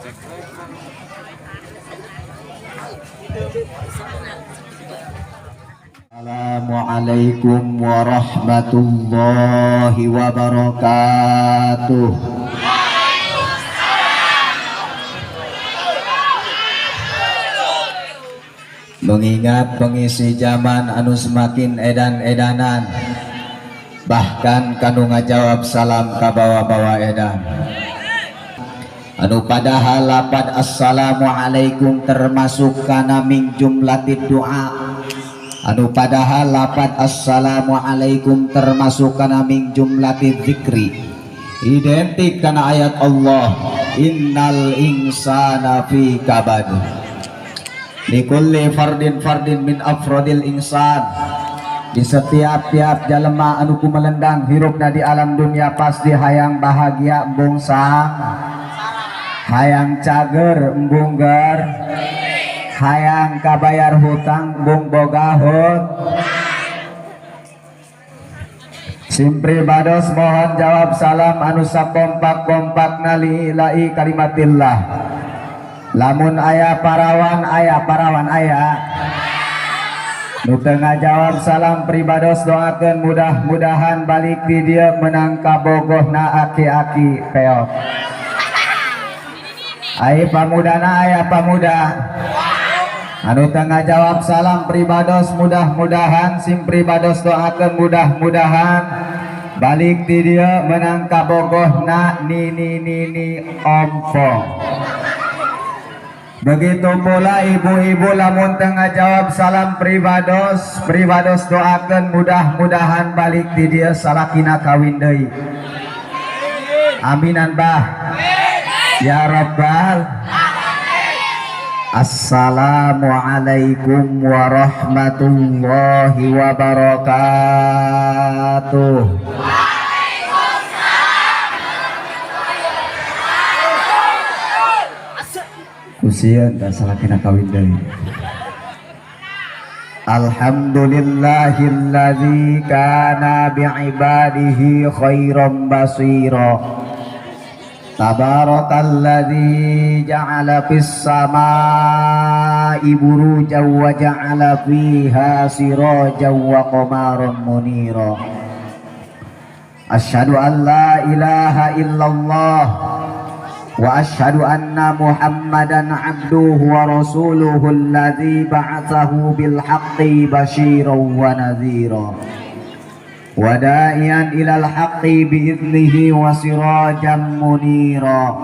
Assalamualaikum warahmatullahi wabarakatuh. Mengingat pengisi zaman anu semakin edan-edanan, bahkan kanu ngajawab salam kabawa-bawa edan, anu padahal lapad assalamualaikum termasuk kana min jumlatid doa, anu padahal lapad assalamualaikum termasuk kana min jumlatid zikri, identik kana ayat Allah, innal insana fi kabad. Likulli fardin fardin min afrodil insan, di setiap tiap jalema anu kumelendang hirupna di alam dunia pasti hayang bahagia embung sang, hayang cager embung ger, hayang kabayar hutang embung boga hut. Sim pribados mohon jawab salam anu sakompak-kompakna liila'i kalimatillah. Lamun aya parawan, aya parawan, aya nu teu ngajawab salam, pribados doakeun mudah-mudahan balik di dieu menang kabogohna aki-aki peot. Ai pamudana, aya pamuda anu teu ngajawab salam, pribados mudah-mudahan, sim pribados doakeun mudah-mudahan balik di dieu menang kabogohna nini nini ompong. Begitu pula ibu-ibu, lamun teu ngajawab salam pribados, pribados doakeun mudah-mudahan balik di dieu salakina kawin deui. Aminan bah ya rabbal. Assalamualaikum warahmatullahi wabarakatuh. Ku sieun da salakina kawin deui. Alhamdulillahilladzi kana bi'ibadihi khairan basira. Tabarakalladzi ja'ala fis samaa'i burujan wa ja'ala fiha sirajan wa qamaran munira. Asyhadu an la ilaha illallah wa asyhadu anna Muhammadan abduhu wa rasuluhu alladzi ba'atsahu bil haqqi basyiran wa nadhira wa da'iyan ilal haqqi biiznihi wa sirajan munira.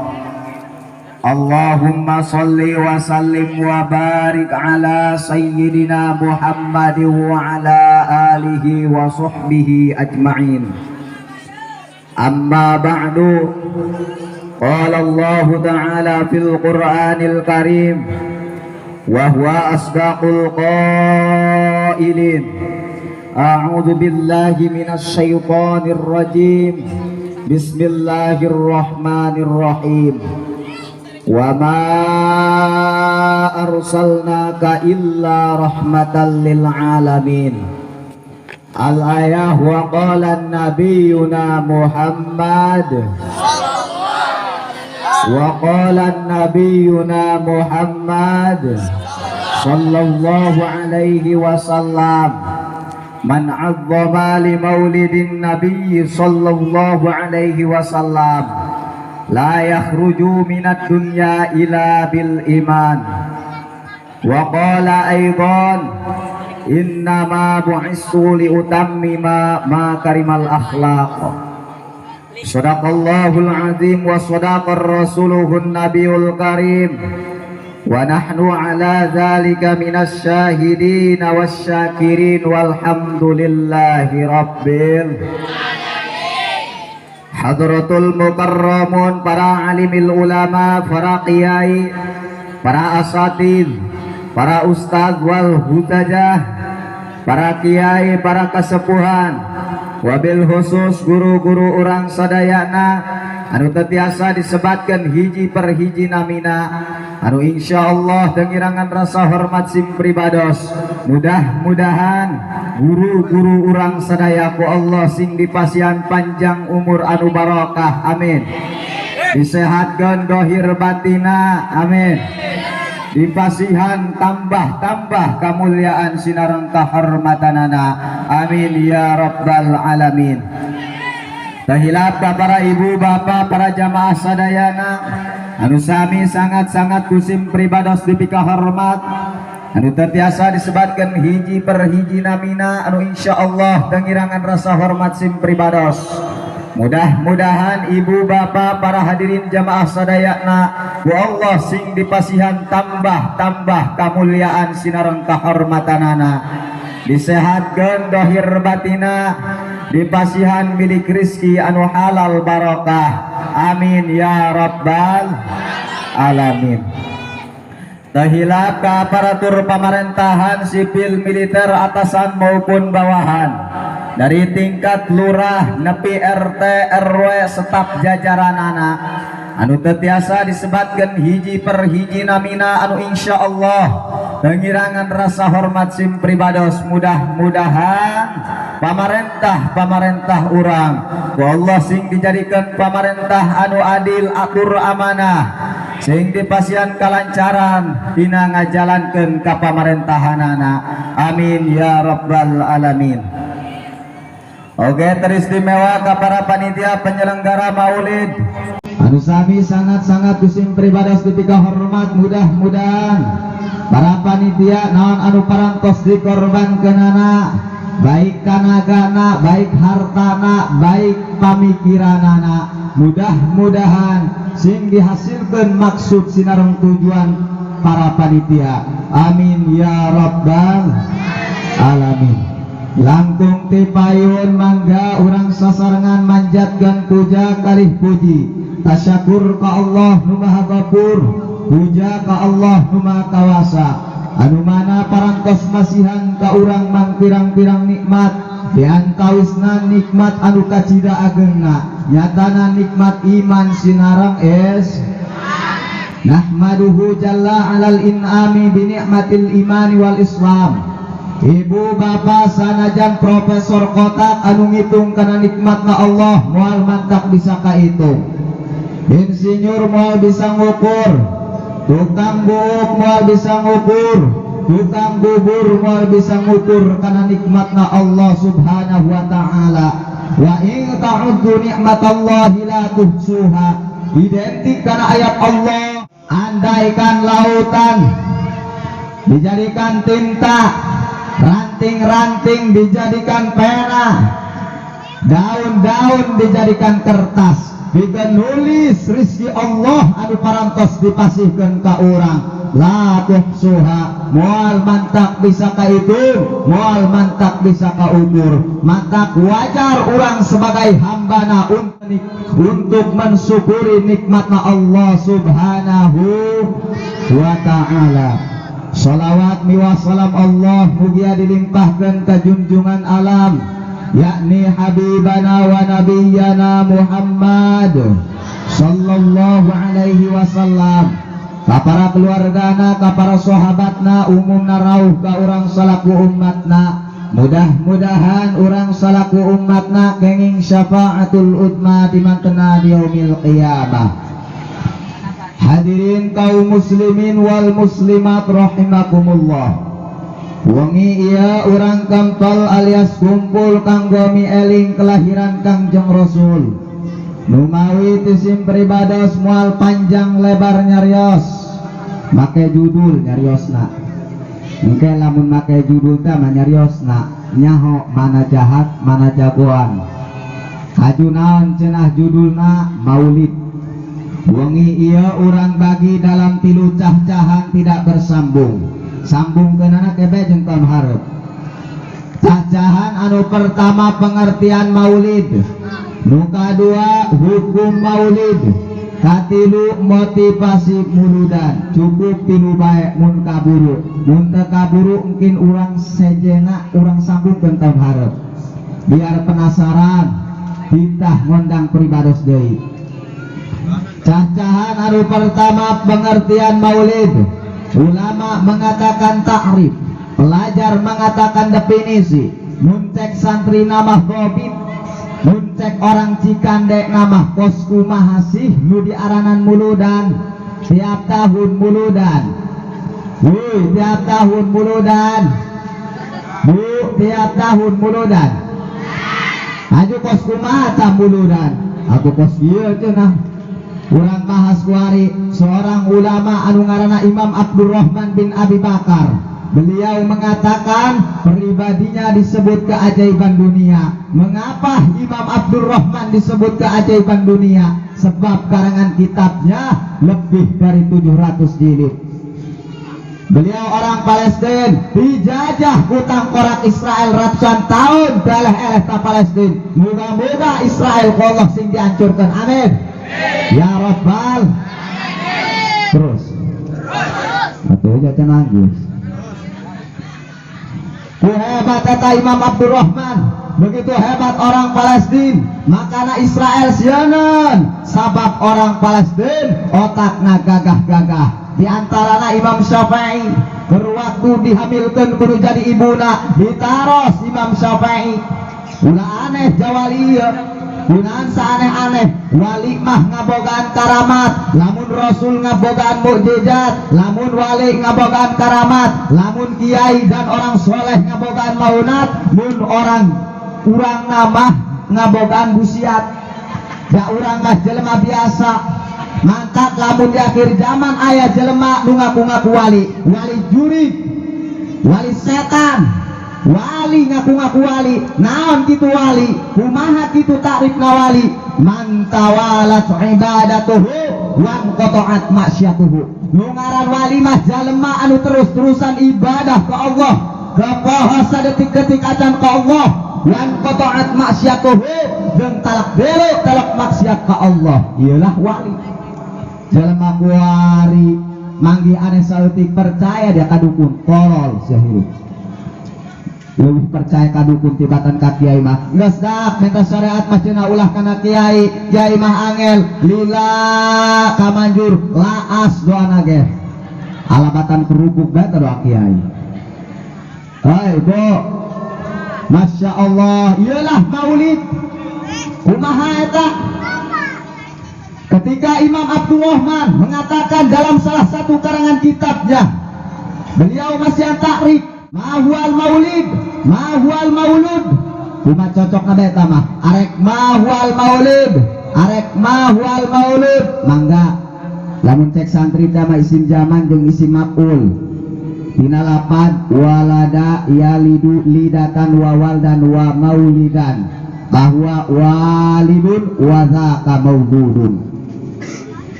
Allahumma salli wa sallim wa barik ala sayyidina Muhammadin wa ala alihi wa sahbihi ajma'in. Amma ba'du. Qala Allah Ta'ala fil Qur'anil Karim wa huwa asdaqul qailin. A'udzu billahi minasy syaithanir rajim. Bismillahirrahmanirrahim. Wa ma arsalnaka illa rahmatan lil alamin. Al-ayah. Wa qala nabiyuna Muhammad, wa qala nabiyuna Muhammad sallallahu alaihi wasallam, man 'azzama li maulidin nabiyyi sallallahu alaihi wasallam la yakhruju minad dunya ila bil iman. Wa qala aidan, innama bu'istu li utammima makarimal akhlaq. Sadaqallahul azim wa sadaqar rasuluhun nabiyul karim wa nahnu ala dzalika minasy syahidin wasyakirin walhamdulillahi rabbil. Hadratul mukarramun, para alimil ulama, para kiai, para asatid, para ustadz wal hutajah, para kiai, para kasepuhan, wabil khusus guru-guru urang sadayana anu teu tiasa disebatkan hiji per hiji namina, anu insya Allah dengirangan rasa hormat sim pribados mudah-mudahan guru-guru urang sadaya ku Allah sing dipasihan panjang umur anu barokah, amin. Disehatkeun dohir batina, amin. Dipasihan tambah-tambah kemuliaan sinareng kahormatanana, amin ya rabbal alamin. Teu hilap ka para ibu bapak, para jamaah sadayana anu sami sangat-sangat ku sim pribados dipika hormat, anu tertiasa disebatkan hiji per hiji namina, anu insya Allah tengirangan rasa hormat sim pribados. Mudah-mudahan ibu bapak, para hadirin jamaah sadayana ku Allah sing dipasihan tambah-tambah kemuliaan sinareng kahormatanana, disehatkeun dohir batina, dipasihan milik rizki anu halal barokah, amin ya rabbal alamin. Teu hilap ka aparatur pemerintahan sipil militer, atasan maupun bawahan, dari tingkat lurah nepi RT RW, staf jajaranana anu teu tiasa disebatkan hiji per hiji namina, anu insya Allah pengirangan rasa hormat sim pribados. Mudah-mudahan pamarentah pamarentah urang ku Allah sing dijadikan pamarentah anu adil, akur, amanah, sing dipasihan kalancaran dina ngajalankeun ka pamarentahanana, amin ya rabbal alamin. Oke, teristimewa ka para panitia penyelenggara maulid anu sami sangat-sangat ku sim pribados dipika hormat. Mudah-mudahan para panitia, naon anu parantos dikorbankeunana, baik kanagana, baik hartana, baik pamikiranana, mudah-mudahan sing dihasilkan maksud sinareng tujuan para panitia, amin ya rabbal alamin. Langkung ti payun, mangga urang sasarengan manjatkeun puja kalih puji tasyakur ka Allah nu Maha Ghafur, puja ka Allah nu Maha Kawasa, anu mana parantos masihan ka urang mangpirang-pirang nikmat, di antawisna nikmat anu kacida agengna, nyatana nikmat iman sinareng es. Nahmaduhu jalla alal in'ami bi ni'matil imani wal islam. Ibu bapak, sanajan profesor kotak anu ngitung kana nikmatna Allah moal mantak bisa kahitung, insinyur moal bisa ngukur, tukang buuk moal bisa ngukur, tukang bubur moal bisa ngukur kana nikmatna Allah Subhanahu wa Ta'ala. Wa in ta'uddu nikmatallahi la tuhsuha, identik kana ayat Allah. Andaikan lautan dijadikan tinta, ranting-ranting dijadikan pena, daun-daun dijadikan kertas, bikin nulis rizki Allah anu parantos dipasihkan ka urang, la tuhsuha, moal mantak bisa kahitung, moal mantak bisa kaukur. Mantak wajar urang sebagai hambana untuk mensyukuri nikmatna Allah Subhanahu wa Ta'ala. Salawat miwah salam Allah mugia dilimpahkan ke junjungan alam, yakni habibana wa nabiyyana Muhammad sallallahu alaihi wasallam, ka para keluargana, ka para sahabatna, umumna rauh ka urang salaku umatna. Mudah-mudahan urang salaku umatna kenging syafaatul udma di mantena di yaumil qiyamah. Hadirin kaum muslimin wal muslimat rahimakumullah. Wengi ieu urang kempel alias kumpul kanggo eling kelahiran Kangjeng Rasul. Numawi ti sim pribados moal panjang lebar nyarios, make judul nyariosna. Engke lamun make judul teh mah nyariosna nyaho mana jahat mana jagoan. Haju naon cenah judulna? Maulid. Wengi ieu urang bagi dalam tilu cah-cahan, tidak bersambung. Sambung kenana kebe jeung tahun hareup. Cah-cahan anu pertama, pengertian maulid. Nu kadua, hukum maulid. Katilu, motivasi muludan. Cukup tilu bae mun kaburu. Mun teu kaburu, mungkin urang sejena urang sambungkeun tahun hareup. Biar penasaran, ditah ngondang pribados deui. Cah-cahan anu pertama, pengertian maulid. Ulama mengatakan ta'rif, pelajar mengatakan definisi. Mun cek santri nama dhobit. Mun cek orang Cikande nama kos kumaha sih nu diaranan muludan? Tiap tahun muludan. Wih, tiap tahun muludan. Bu, tiap tahun muludan. Aju kos kumaha tah muludan? Aku kos ieu cenah. Urang bahas kuari seorang ulama anu ngaranna Imam Abdurrahman bin Abi Bakar. Beliau mengatakan pribadinya disebut keajaiban dunia. Mengapa Imam Abdurrahman disebut keajaiban dunia? Sebab karangan kitabnya lebih dari 700 jilid. Beliau orang Palestina, dijajah ku tangkorak Israel ratusan tahun, eleh-eleh ta Palestina. Moga-moga Israel ku Allah sing dihancurkan. Amin. Ya Rabbal. Terus. Atuh jangan nangis. Ku hebat kata Imam Abdurrahman. Begitu hebat orang Palestina, makana Israel sieun. Sabab orang Palestina otakna gagah-gagah. Di antarana Imam Syafi'i berwaktu dihamilkan kudu jadi ibuna ditaros Imam Syafi'i. Ulah aneh jawali ieu. Gunaan saaneh-aneh wali mah ngabogaan karamat, lamun rasul ngabogaan mukjizat, lamun wali ngabogaan karamat, lamun kiai dan orang soleh ngabogaan maunat, mun orang urang namah ngabogaan busiat. Da urang mah jelema biasa. Mangkat lamun di akhir zaman aya jelema nu ngaku-ngaku wali, wali jurig, wali setan, wali ngaku-ngaku wali. Naon kitu wali? Kumaha kitu takrifna wali? Man tawalat ibadatuhu wan qata'at maksiatuhu. Nu ngaran wali mah jalema anu terus-terusan ibadah ke Allah, kepoho sadetik-detik acan ke Allah, wan qata'at maksiatuhu, jeung talak dulu talak maksiat ke Allah. Iyalah wali. Jelema kuari manggih aneh saeutik percaya dia ka dukun, tolol sia hirup. Lebih percaya ka dukun tibatan ka kiai mah. Geus dak minta syariat mah cenah ulah kana kiai, kiai mah angel lila kamanjur laas doana ge. Alabatan kerupuk bae doa kiai. Hai, Bu. Masya Allah, iyalah maulid. Kumaha eta? Ketika Imam Abdurrahman mengatakan dalam salah satu karangan kitabnya, beliau masih takrif, ma huwal maulid, ma huwal maulud. Kumaha cocok na eta mah? Arek ma huwal maulid, arek ma huwal maulud, mangga. Lamun cek santri teh mah isim zaman jeung isim maf'ul. Dina lapad walada yalidu lidatan wa waldan wa maulidan, bahwa walidun wa zaka mauludun.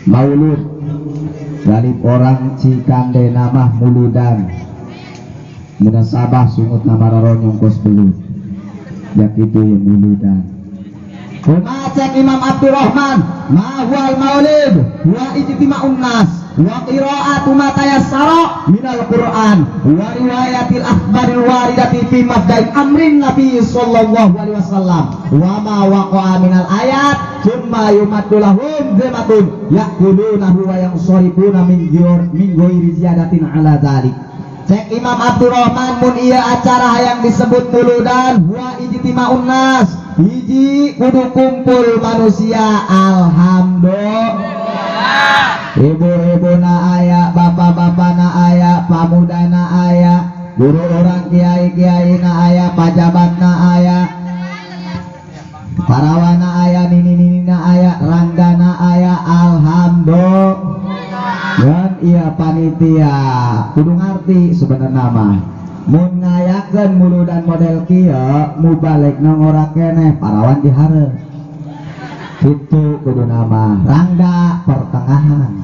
Maulud galib orang Cikande nama muludan, munasabah sungut nama raronyong kos belut, ya itu ya muludan. Kumaha cek Imam Abdurrahman? Ma huwal maulid wa ijtima'un nas wa qira'atu ma tayassara minal Qur'an wa riwayatil akhbaril waridati fi mabda'i amrin Nabi sallallahu alaihi wasallam wa ma waqa'a minal ayat thumma yumaddu lahum dhimatun ya'kulunahu wa yansharifuna min ghayr min ghairi ziyadatin ala dzalik. Cek Imam Abdurrahman, mun iya acara yang disebut muludan wa ijtima'un nas, hiji kudu kumpul manusia. Alhamdulillah, ibu-ibu na aya, bapak-bapak na aya, pamuda na aya, guru orang kiai-kiai na aya, pajabat na aya, parawana aya, nini-nini na aya, rangga na aya. Alhamdulillah. Dan iya panitia kudu ngarti sebenarnya mah mun ngayakeun muludan model kieu mubalig ngora keneh, parawan dihareup kitu kudu nama rangda pertengahan.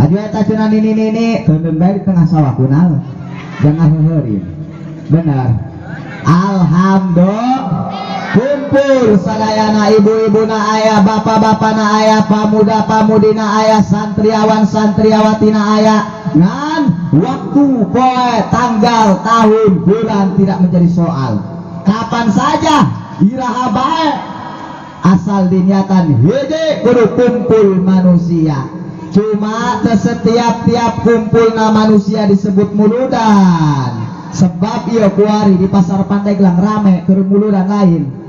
Aju eta cenah nini-nini teuneun bae di tengah sawah, kunaon jangan heuheurin. Benar, alhamdulillah kumpul sadayana, ibu-ibu na aya, bapak-bapak na aya, pamuda pamudi na aya, santriawan santriawati na aya. Ngan waktu, poe, tanggal, tahun, bulan tidak menjadi soal. Kapan saja, iraha bae, asal diniatan hiji kudu kumpul manusia. Cuma setiap-tiap kumpul na manusia disebut muludan, sebab iya kuari di pasar Pandeglang rame keur muludan lain.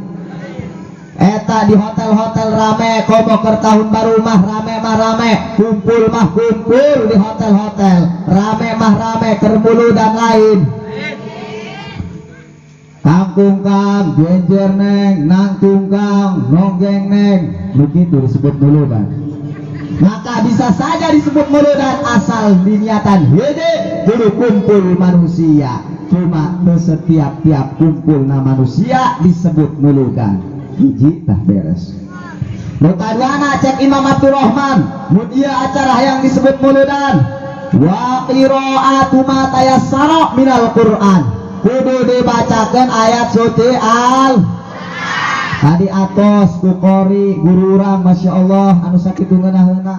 Eta di hotel-hotel rame, komo keur tahun baru mah rame mah rame, kumpul mah kumpul di hotel-hotel, rame mah rame keur dan lain. Kangkung kang, genjer neng, nangtung kang, nonggeng neng, begitu disebut muludan. Maka bisa saja disebut muludan asal diniatan hede kudu kumpul manusia. Cuma setiap-tiap kumpul na manusia disebut muludan. Hiji tah beres. Nu kaduana cek Imam Abdurrahman, mun ieu acara yang disebut muludan, wa qiraatu ma tayassara minal Qur'an. Kudu dibacakan ayat suci al tadi atos ku qori guru urang, Masya Allah, anu sakitu ngeunaheuna.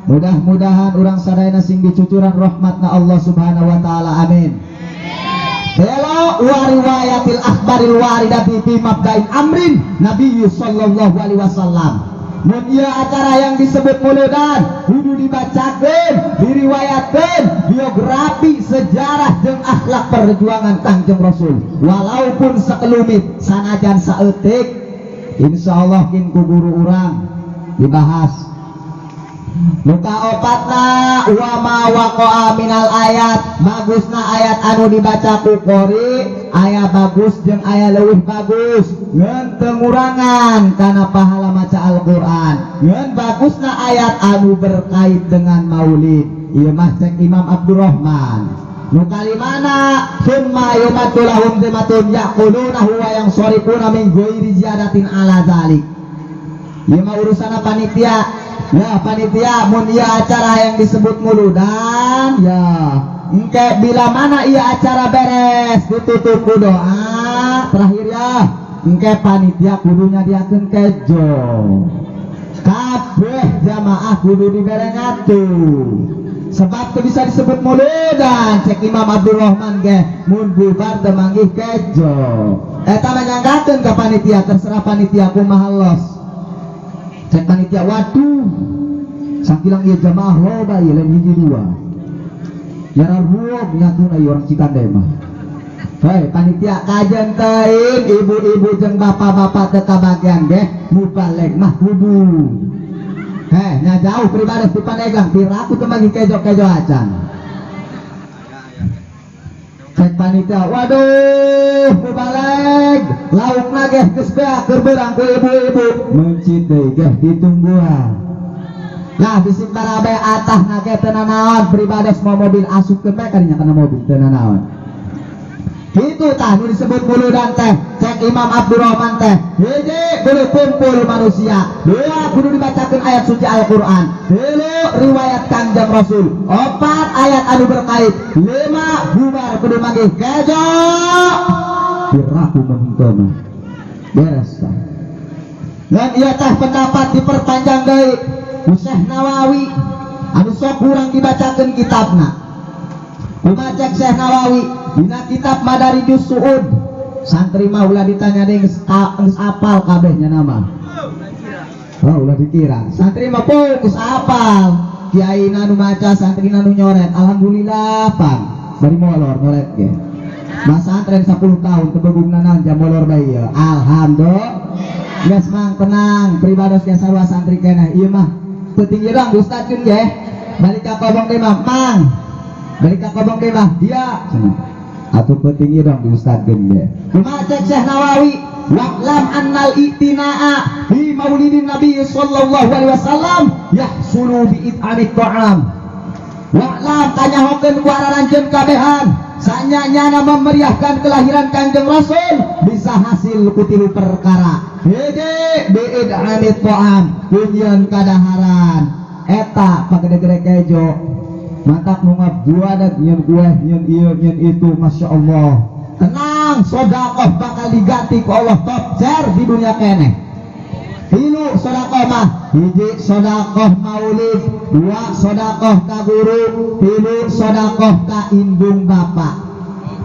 Mudah-mudahan urang sadayana sing dicucuran rahmatna Allah Subhanahu wa taala, amin. Belo wa riwayatil akhbaril waridati fi mabda'in amrin Nabi sallallahu alaihi wasallam. Mun ieu acara yang disebut muludan kudu dibacakeun, diriwayatkeun biografi sejarah jeung akhlak perjuangan Kangjeng Rasul. Walaupun sekelumit sanajan saeutik, insyaallah kin ku guru urang dibahas. Nu kaopatna wa ma waqa'a minal ayat, bagusna ayat anu dibaca ku qori aya bagus jeung aya leuwih bagus, ngan teu ngurangan kana pahala maca Al-Qur'an. Ngan bagusna ayat anu berkait dengan maulid. Ieu mah cek Imam Abdurrahman. Nu kalimana summa yumaddu lahum zimatun yaqulunahu wa yansharifuna min ghairi ziyadatin ala zalik. Ieu mah urusan panitia. Ya panitia, mun ieu acara yang disebut muludan ya, engke bila mana iya acara beres ditutup ku doa terakhir ya, engke panitia kudu nyadiakeun kejo, kabeh jamaah kudu dibere ngatu, sebab teu bisa disebut muludan cek Imam Abdurrahman ge mun bubar teu manggih kejo. Eta manyanggakeun ka panitia, terserah panitia kumaha los. Cek panitia, waduh, sakilang ieu jamaah loba ieu, lain hiji dua, nyararbuog nyatuna ieu orang Cikande mah. Hei panitia, kajen teuing ibu-ibu jeung bapak-bapak teu kabagian ge mubalig mah kudu. Heh, nya jauh pribadi di Pandeglang piraku teu magi kejo-kejo acan. Cek panitia, waduh, mubalig laukna ge geus beak keur beurang ku ibu-ibu, mencit deui geh ditungguan. Lah bisi barabe atah ge teu nanaon, pribados mau mobil asupkeun bae kadinya kana mobil teu nanaon. Itu tah nu disebut muludan teh cek Imam Abdurrahman teh, hiji kudu kumpul manusia, dua kudu dibacakan ayat suci Al-Quran, tilu riwayat Kangjeng Rasul, opat ayat anu berkait, lima bubar kudu manggih kejo, piraku mun henteu mah beres tah. Dan ieu teh pendapat diperpanjang deui ku Syekh Nawawi anu sok kurang dibacakeun kitabna. Kumaha cek Syekh Nawawi dina kitab Madarijus Suud? Santri mah ulah ditanya deui, geus geus apal kabehnya nama. Oh, ulah dikira. Santri mah geus apal. Kiai nu maca, santri nu nyoret. Alhamdulillah, pang. Bari molor nyoret ge. Masantren 10 tahun tebegungna naon jam molor bae ieu. Alhamdulillah. Geus mang tenang, pribados ge sarua santri keneh. Ieu mah teu tinggi doang diustadkeun ge. Balik ka kobong deui mah, mang. Balik ka kobong deui mah, dia cenah. Atuh penting dong diustadkeun ge. Kumaha cek Syekh Nawawi? Wa'lam annal i'tina'a fi maulidin Nabi sallallahu alaihi wasallam yahsulu bi it'amit ta'am. Wa'lam, kanyahokeun ku araranjeun kabehan, sanyanyana memeriahkan kelahiran Kangjeng Rasul bisa hasil ku tilu perkara. Hiji, bi it'amit ta'am, kunyeun kadaharan. Eta pagede-gede kejo. Mantap nu ngabuadag nyeun kue, nyeun ieu, nyeun itu, Masya Allah. Tenang, sodakoh bakal diganti ku Allah top cer di dunia keneh. Tilu sodakoh mah, hiji sodakoh maulid, dua sodakoh ka guru, tilu sodakoh ka indung bapak.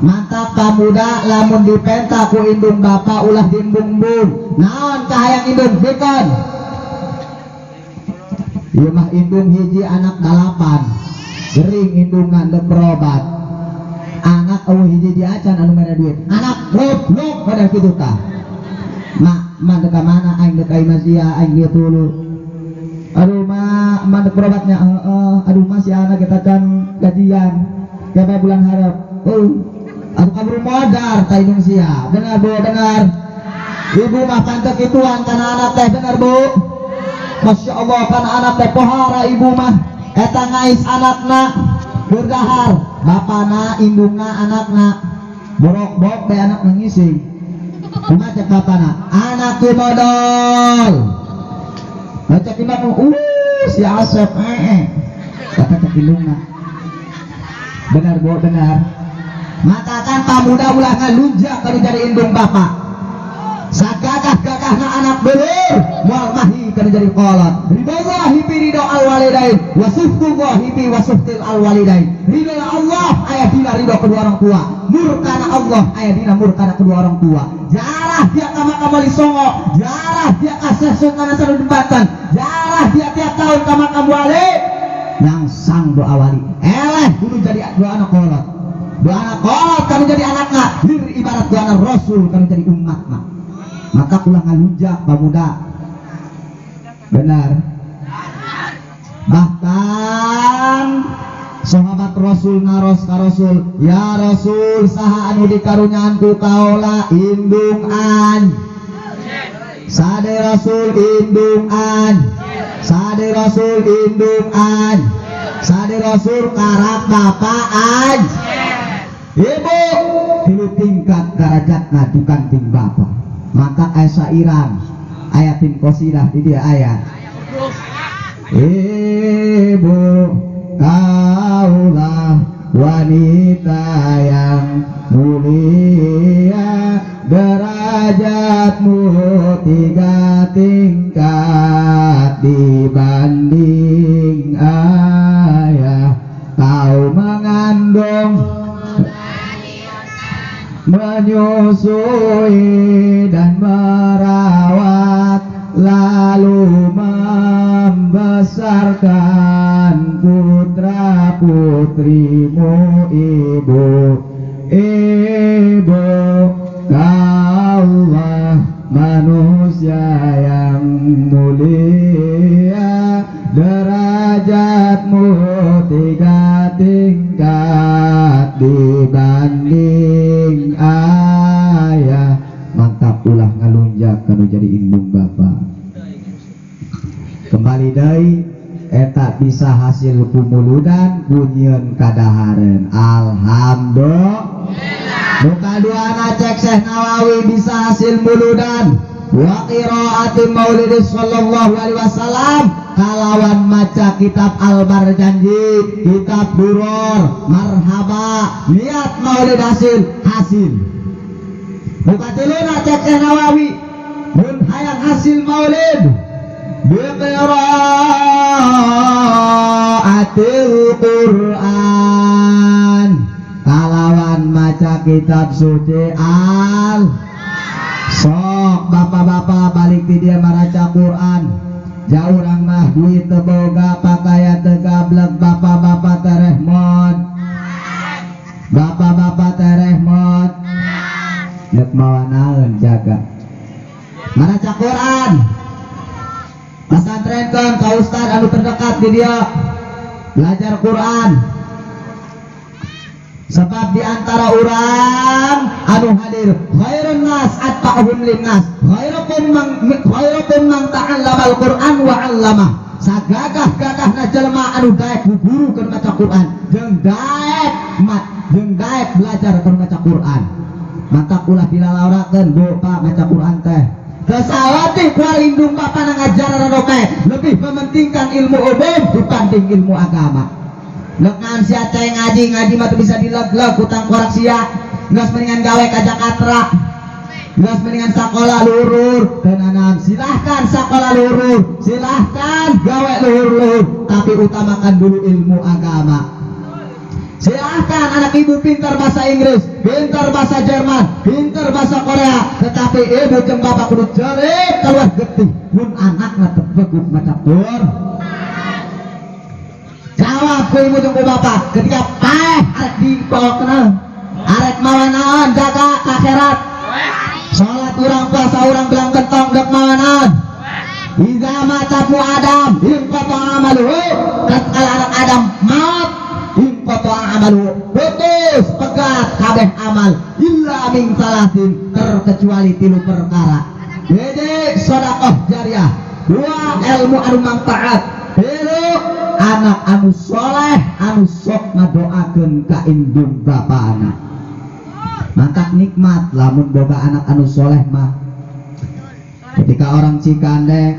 Mantap pamuda lamun dipenta ku indung bapak ulah diembung-embung. Naon kahayang indung bikeun? Ieu mah indung hiji anak dalapan. Gering indungna ndek berobat. Anak eueuh hiji di acan anu mere duit. Anak goblok pada kitu tah. Mak Mak dek mana aing dek ka imah sia aing dia tulu. Aduh mak, mak dek berobatnya. Heeh. Aduh mak si anak kita can gajian. Siapa bulan harap? Oh, aku kabur modar ka indung sia. Benar bu, benar. Ibu mah pantek ituan karena anak teh, benar bu. Masya Allah karena anak teh pohara ibu mah. Eta ngais anakna keur dahar, bapana indungna anakna. Borok-borok teh anak ngising. Kumaha cek bapana? Anak ku modal. Cek indung, si Asep eh. Kata cek indungna. Benar bu, benar. Maka kan pamuda ulah ngalunjak kalau jadi indung bapak. Sagagah-gagahna anak dulur moal mahi kana jadi kolot. Ridhollahi bi ridho al walidain wa suhtullahi bi wa suhtil al walidain. Ridho Allah aya dina ridho kedua orang tua. Murkana Allah aya dina murkana kedua orang tua. Jarah dia ka makam Wali Songo, jarah dia ka Syekh Sultan Hasanuddin Banten, jarah dia tiap tahun ka makam wali. Langsang doa wali. Eleh kudu jadi doa anak kolot. Doa anak kolot kanu jadi anakna, lir ibarat doa anak rasul kanu jadi umatna. Maka ulah ngalunjak pemuda. Benar. Bahkan sahabat Rasul naros ka Rasul, "Ya Rasul, saha anu dikarunyaan ku kaula indung an?" Sade Rasul indung an. Sade Rasul indung an. Sade Rasul karak bapak an. Ibu tilu tingkat darajatna dibanding bapak. Maka aya sairan, aya tim qasidah di dia aya. Ibu kaulah wanita yang mulia, derajatmu tiga tingkat dibanding ayah. Kau mengandung, menyusui dan merawat, lalu membesarkan putra putrimu. Ibu, ibu kaulah manusia yang mulia, derajatmu tiga tingkat dibanding ayah. Mantap, ulah ngalunjak kanu jadi indung bapak. Kembali deui, eta bisa hasil ku muludan ku nyieun kadahareun. Alhamdulillah. Nu kaduana cek Syekh Nawawi bisa hasil muludan wa qiraati maulid sallallahu alaihi wasallam kalawan maca kitab Al Barjanji, kitab Duror, marhaba, niat maulid hasil hasil. Nu katiluna cek Syekh Nawawi mun hayang hasil maulid bi qiraatil Quran kalawan maca kitab suci al. Sok bapak-bapak balik di dia maraca Quran. Jauh urang mah duit teu boga, pakaian teu gablek, bapak-bapak tereh mod, bapak-bapak tereh mod nek mawa naon jaga maraca Quran. Pesantrenkeun ka ustad anu terdekat di dia belajar Quran. Sebab di antara orang anu hadir khairun nas atba'uhum linnas, khairukum man ta'allamal Qur'an wa 'allamah. Sagagah-gagahna jelema anu daek guru keur maca Quran jeung daek mat jeung daek belajar keur maca Quran. Maka ulah dilalaurakeun bu pak maca Quran teh. Kesawati ku indung bapa ngajaran oke lebih mementingkan ilmu umum dibanding ilmu agama. Lengan sia cai ngaji ngaji mah teu bisa dileg-leg hutang korak sia. Geus mendingan gawe ka Jakarta, geus mendingan sakola luhur tenanan. Silahkan sakola luhur, silahkan gawe luhur-luhur, tapi utamakan dulu ilmu agama. Silahkan anak ibu pintar bahasa Inggris, pintar bahasa Jerman, pintar bahasa Korea, tetapi ibu jeung bapak kudu jerit keluar getih mun anakna teu begut maca Quran. Jawab ku ibu jeung ku bapak ketika paeh arek dibawa kenal arek mawa naon jaga ka akhirat. Salat. Salat urang, puasa urang, belang bentong dek mawanan. Iza mata ibnu Adam inqata amaluhu. Tatkala anak Adam maut, inqata amaluhu, putus pegat kabeh amal, illa min salasin, terkecuali tilu perkara. Hiji, sedekah jariah. Dua, ilmu anu manfaat. Tilu, anak anu soleh anu sok ngadoakeun ka indung bapana. Mantap, nikmat lamun boga anak anu soleh mah. Ketika orang Cikande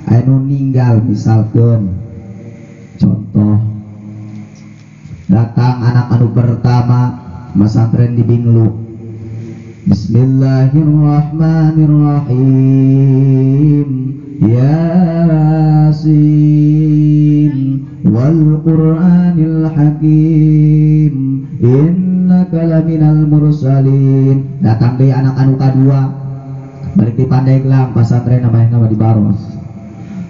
anu ninggal, misalkan contoh, datang anak anu pertama masantren di Binglu, "Bismillahirrahmanirrahim, Yasin wal Qur'anil Hakim, innaka laminal mursalin." Datang deui anak anu kadua, balik di Pandeglang, pasantren namanya nama di Baros,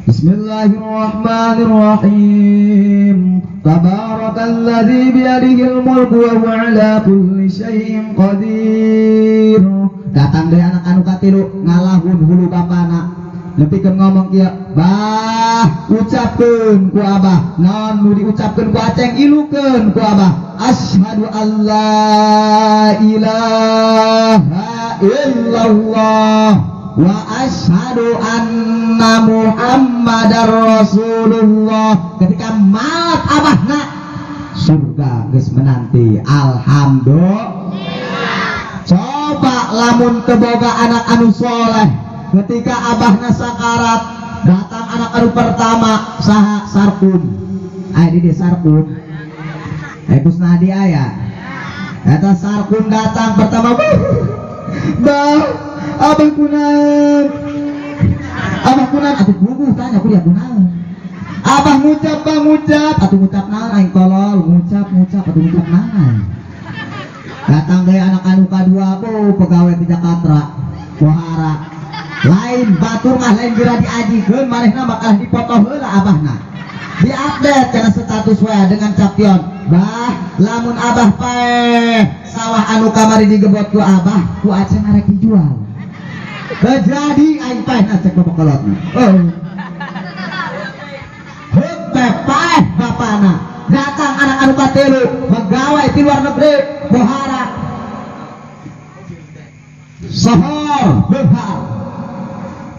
"Bismillahirrahmanirrahim. Tabarakalladzi biyadihil mulku wa huwa ala kulli syai'in qadir." Datang deui anak anu katilu, ngalahun hulu bapana, nepikeun ngomong kieu, "Bah, ucapkeun ku Abah." Naon nu diucapkeun ku Aceng? "Ilukeun ku Abah. Asyhadu alla ilaha illallah wa asyhadu anna Muhammadar Rasulullah." Ketika maut abahna, surga geus menanti. Alhamdulillah. Coba lamun teboga anak anu soleh, ketika abahna sakarat, datang anak anu pertama, saha? Sarkum. Aya di Sarkum, eh, Kusnadi aya. Eta Sarkum datang pertama, "Bah, Abah kunaon? Abah kunaon?" Atuh puguh tanya ku dia, "Kunaon?" "Abah ngucap, Bah, ngucap." "Atuh ngucap naon? Aing tolol." "Ngucap, ngucap, atuh ngucap naon?" Datang deui anak anu kadua, bu, pegawai di Jakarta, Wahara lain batur mah lain geura diajikeun manehna, bakal dipoto heula abahna, diupdate karena status WA dengan caption, "Bah, lamun Abah paeh, sawah anu kamari digebot ku Abah ku Aceng arek dijual." Terjadi aing paeh na, cek bapak kolotna. Oh, heuh, paeh bapana. Datang anak anu katilu, pegawai di luar negeri, bohara sohor behar.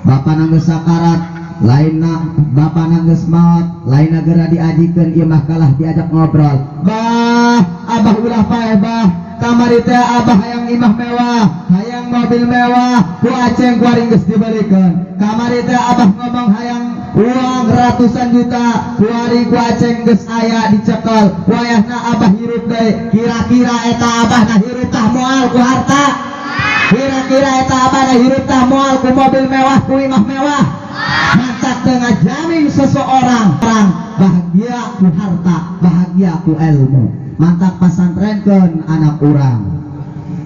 Bapak geus sakarat, lainna bapak geus maot, lainna geura diajikeun ieu mah, kalah diajak ngobrol, "Bah, Abah ulah paeh, Bah. Kamari teh Abah hayang imah mewah, hayang mobil mewah, ku Aceng kuari geus dibelikeun. Kamari teh Abah ngomong hayang uang ratusan juta, kuari ku Aceng geus aya dicekel. Wayahna Abah hirup deui. Kira-kira eta Abah na hirup tah moal ku harta? Kira-kira eta Abah na hirup tah moal ku mobil mewah, ku imah mewah?" Mantap, dengan jamin seseorang orang bahagia ku harta, bahagia ku ilmu. Mantap, pasantrenkeun anak urang.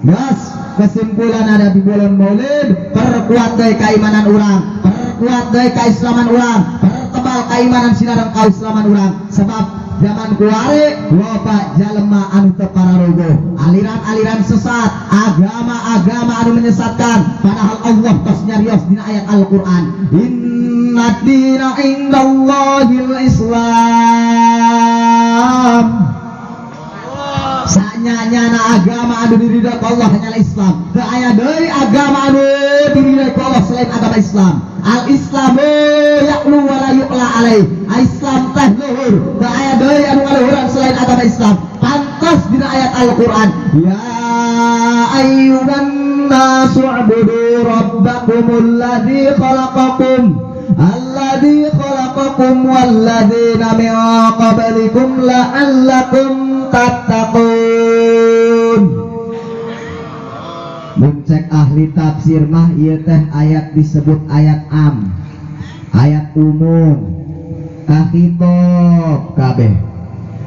Gas, kesimpulan ada di bulan Maulid, perkuat deui keimanan urang, perkuat deui keislaman urang, pertebal keimanan sinareng keislaman urang, sebab zaman kuari loba jalema anu teu pararuguh, aliran-aliran sesat, agama-agama anu menyesatkan, padahal Allah tos nyarios dina ayat Al-Qur'an, "Inna dina indallahil Islam." Sanyana agama anu diridhoi ku Allah hanyalah Islam. Teu aya deui agama anu diridhoi ku Allah selain agama Islam. Al Islamu ya'lu wa la yu'la alaih. Islam teh luhur, teu aya deui anu ngaluhuran selain agama Islam. Pantas dina ayat Al-Qur'an, "Ya ayyuhan nasu u'budu rabbakumul ladzi khalaqakum, alladzi khalaqakum walladzina min qablikum la'allakum tattaqun." Mun cek ahli tafsir mah ieu teh ayat disebut ayat am, ayat umum, kahitob kabeh,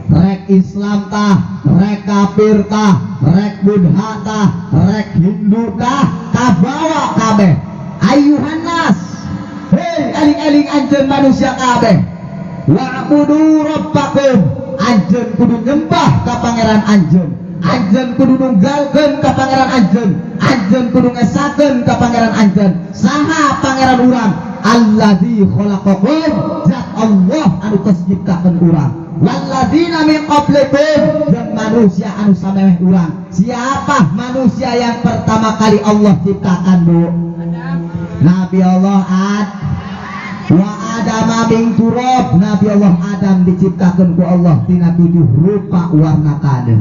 rek Islam tah, rek kafir tah, rek Buddha tah, rek Hindu tah, kabawa kabeh. "Ayyuhan nas," hei eling-eling anjeun manusia kabeh, "wa'budu rabbakum," anjeun kudu nyembah ka pangeran anjeun, anjeun kudu nunggalkeun ka pangeran anjeun. Anjeun kudu ngesakeun ka pangeran anjeun. Saha pangeran urang? Allazi khalaqakum, zat Allah anu tos nyiptakeun urang. Walladzina min qablikum, dan manusia anu samemeh urang. Siapa manusia yang pertama kali Allah ciptakan, Bu? Nabi Allah Ad wa Adama min turab. Nabi Allah Adam diciptakan ku Allah tina 7 rupa warna taneuh.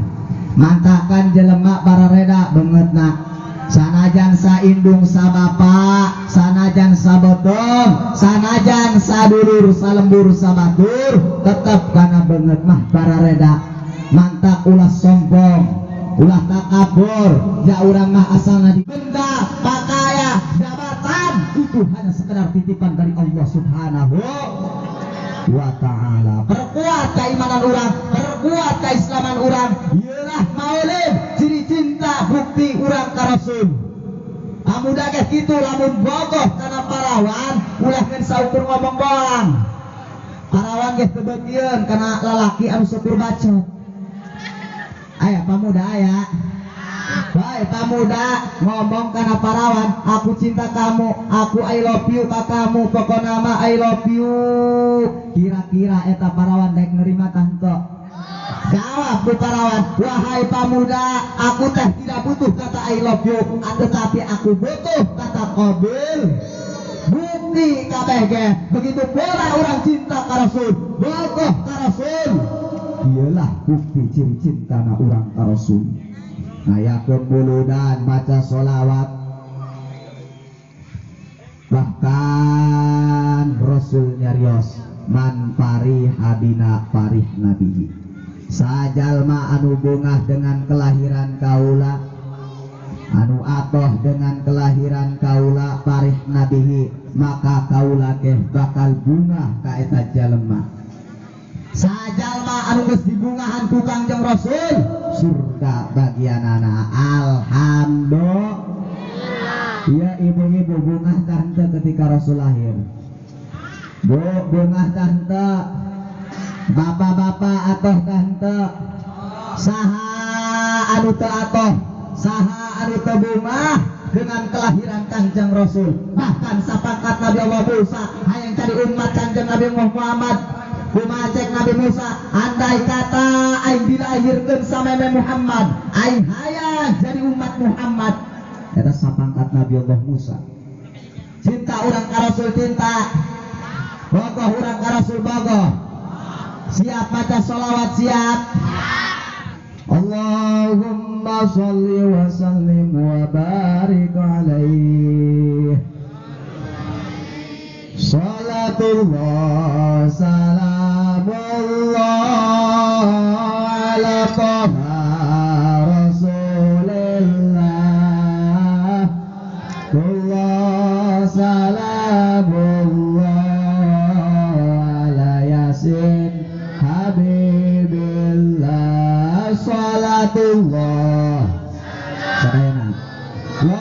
Mantakan jelema barareda beungeutna. Sanajan saindung sabapa, sanajan sabotong, sanajan sadulur salembur sabatur, tetep kana beungeut mah barareda. Mantak ulah sombong, ulah takabur, ja urang mah asalna di benda, pakaya, jabatan itu hanya sekedar titipan dari Allah Subhanahu wa ta'ala. Perkuat keimanan urang, perkuat keislaman urang. Iyalah maulid, ciri cinta bukti urang ka Rasul. Amuda ge kitu lamun bogoh kana parawan, ulah ngan saukur ngomong doang. Parawan ge kebagian kana lalaki anu syukur bacot. Aya pamuda aya. Baik pamuda ngomong kana parawan, aku cinta kamu, aku I love you ka kamu, pokona mah I love you. Kira-kira eta parawan daek nerima tah henteu? Jawab ku parawan, wahai pamuda, aku teh tidak butuh kata I love you, tetapi aku butuh kata qabil. Bukti kabeh ge, begitu pula orang cinta ka Rasul, bogoh ka Rasul. Iyalah bukti ciri cinta na urang ka Rasul. Ngayakeun muludan, maca sholawat, bahkan Rasul nyarios man parih habina parih nabi. Sajalma anu bungah dengan kelahiran kaula, anu atoh dengan kelahiran kaula parih nabihi, maka kaula geh bakal bungah ka eta jalema. Sajalma anu geus dibungahan ku Kangjeng Rasul, surga bagianana. Alhamdulillah. Ya ibu-ibu bungah tah henteu ketika Rasul lahir? Bu bungah tah henteu? Bapak-bapak atoh tah henteu? Saha anu teu atoh, saha anu teu bungah dengan kelahiran Kangjeng Rasul? Bahkan sapangkat Nabi Allah Musa hayang cari umat Kangjeng Nabi Muhammad. Kumaha cek Nabi Musa, andai kata aing dilahirkeun sameme Muhammad, aing hayang jadi umat Muhammad. Eta sapangkat Nabi Allah Musa. Cinta urang ka Rasul cinta, bogoh urang ka Rasul bogoh. Siap maca sholawat siap. Allahumma sholli wa sallim wa barik alaihi. Salatullah salamullah ala Taha Rasulillah. Allah salamullah ala Yasin Habibillah. Salatullah salamullah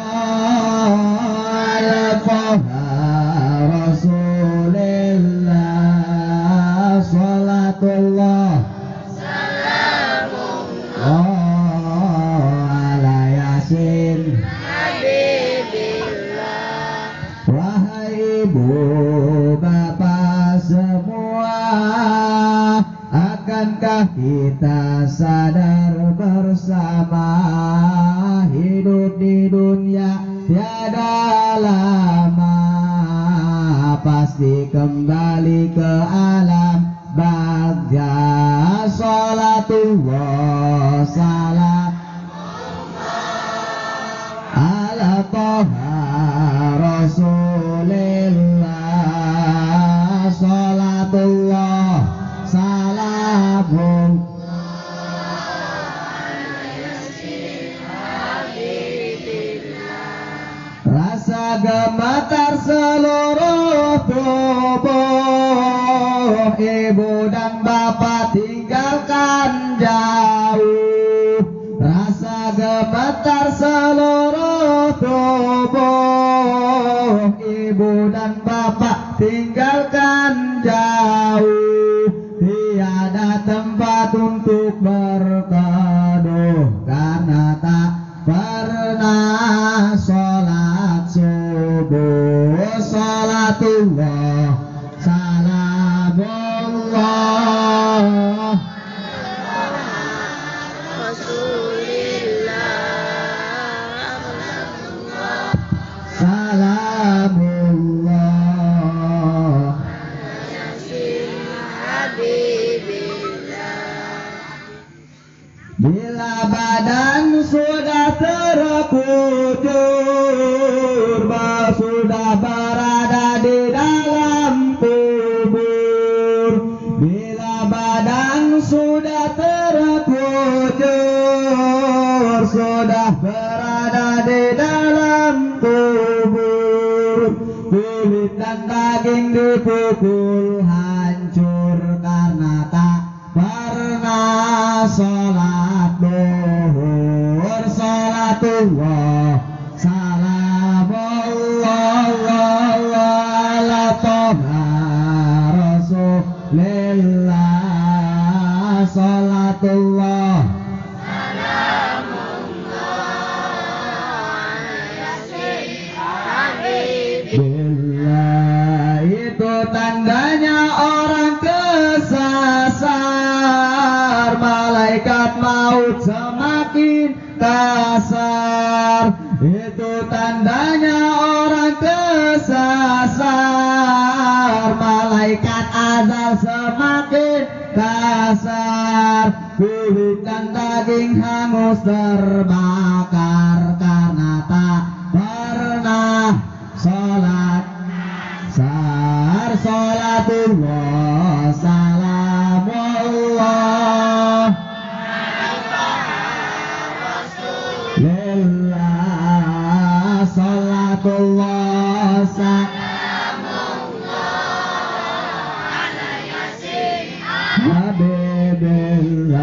ala Taha Rasulillah. Salatullah salamullah ala Yasin Habibillah. Wahai ibu bapak semua, akankah kita sadar bersama, hidup di dunia tiada lama, pasti kembali ke alam bagja. Salatullah salam ala Taha Rasulillah. Salatullah salamullah Rasa gemetar seluruh tubuh, ibu dan bapak tinggalkan jauh. Rasa gemetar seluruh tubuh, ibu dan bapak tinggalkan jauh. Tiada tempat untuk berteduh, karena tak pernah Bila badan sudah terkujur, sudah berada di dalam kubur. Bila badan sudah terkujur, sudah berada di dalam kubur. Kulit dan daging dipukul hancur karena tak pernah sholat duhur. Sholatullah salamullah ala toha rasulillah. Sholatullah salamullah bila itu tandanya orang kesasar, malaikat maut semakin kasar. Itu tandanya orang kesasar, malaikat azal semakin kasar. Kulit dan daging hangus terbakar karena tak pernah sholat sar. Sholatullah salamullah lillah. Sholatullah salamullah ala yasin habibillah.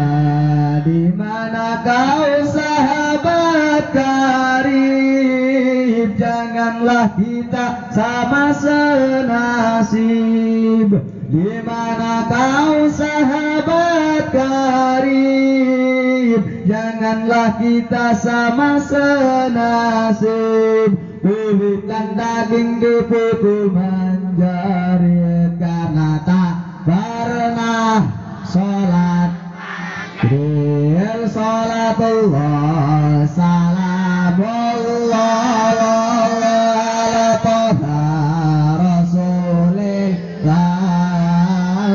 Di mana kau sahabat karib, janganlah kita sama senasib. Di mana kau sahabat karib, janganlah kita sama senasib. Kulit dan daging dipukul menjerit karena tak pernah sholat. Bil sholatullah salamullah ala toha rasulillah.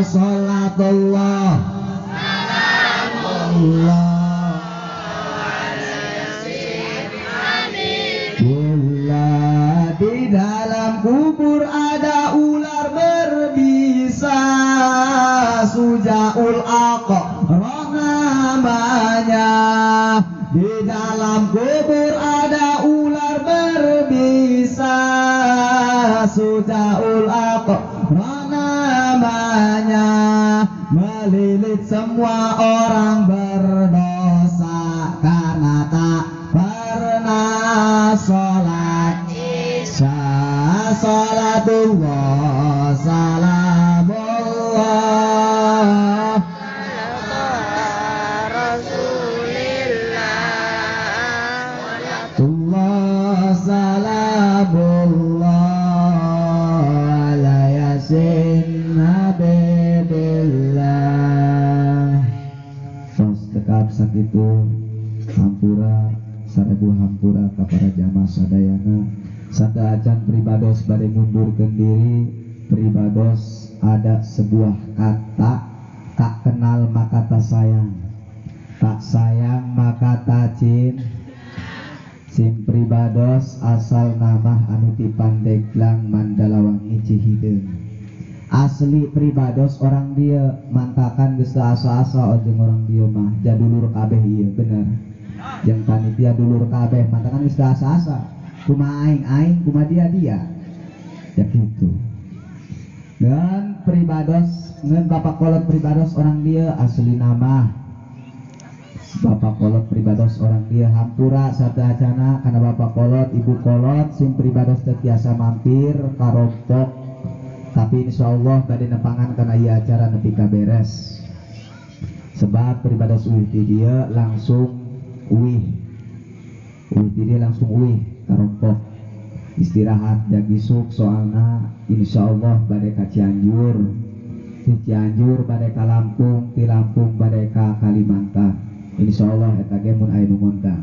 Sholatullah salamullah. Bila di dalam kubur ada ular berbisa, Sujaul Aqra namanya. Di dalam kubur ada ular berbisa, Sujaul Aqra namanya. Melilit semua orang berdosa karena tak pernah sholat isya. Sholatullah salamullah ala rasulillah. Sholatullah salamullah ala yasin habibillah. Tos tekap sakitu hampura sarebu hampura ka para jamaah sadayana. Santa acan pribados bade mundurkeun diri, pribados ada sebuah kata, tak kenal maka tak sayang, tak sayang maka tak cinta. Sim pribados asal nama anu ti Pandeglang Mandalawangi Cihideung. Asli pribados orang dia mantakan geus asa-asa jeung orang dia mah jadulur kabeh ieu bener. Jeung panitia dulur kabeh mantakan geus asa-asa. Kumaha aing aing kumaha dia dia. Ya gitu. Dan pribados ngeun bapak kolot pribados orang dia asli nama bapak kolot pribados orang dia hampura sateuacana kana bapak kolot ibu kolot sing pribados teu tiasa mampir karompok, tapi insyaallah bade nepangan kana ieu acara nepi ka beres. Sebab pribados uih ti dieu langsung uih, uih ti dieu langsung uih karompok istirahat jagisuk soalna insyaallah bade ka Cianjur, ti Cianjur bade ka Lampung, ti Lampung bade ka Kalimantan. Insyaallah eta ge mun aya nu ngondang.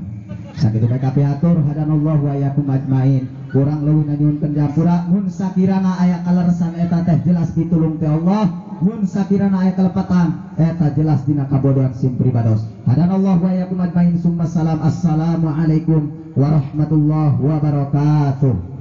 Sakitu bae kapihatur hadanallahu wa iyyakum ajmain. Kurang leuwih nyuhunkeun japura mun sakirana aya kaleresan eta teh jelas pitulung ti Allah. Mun sakirana aya kelepatan eta jelas dina kabodohan sim pribados. Hadanallahu wa iyyakum ajmain, summa salam. Assalamualaikum warahmatullahi wabarakatuh.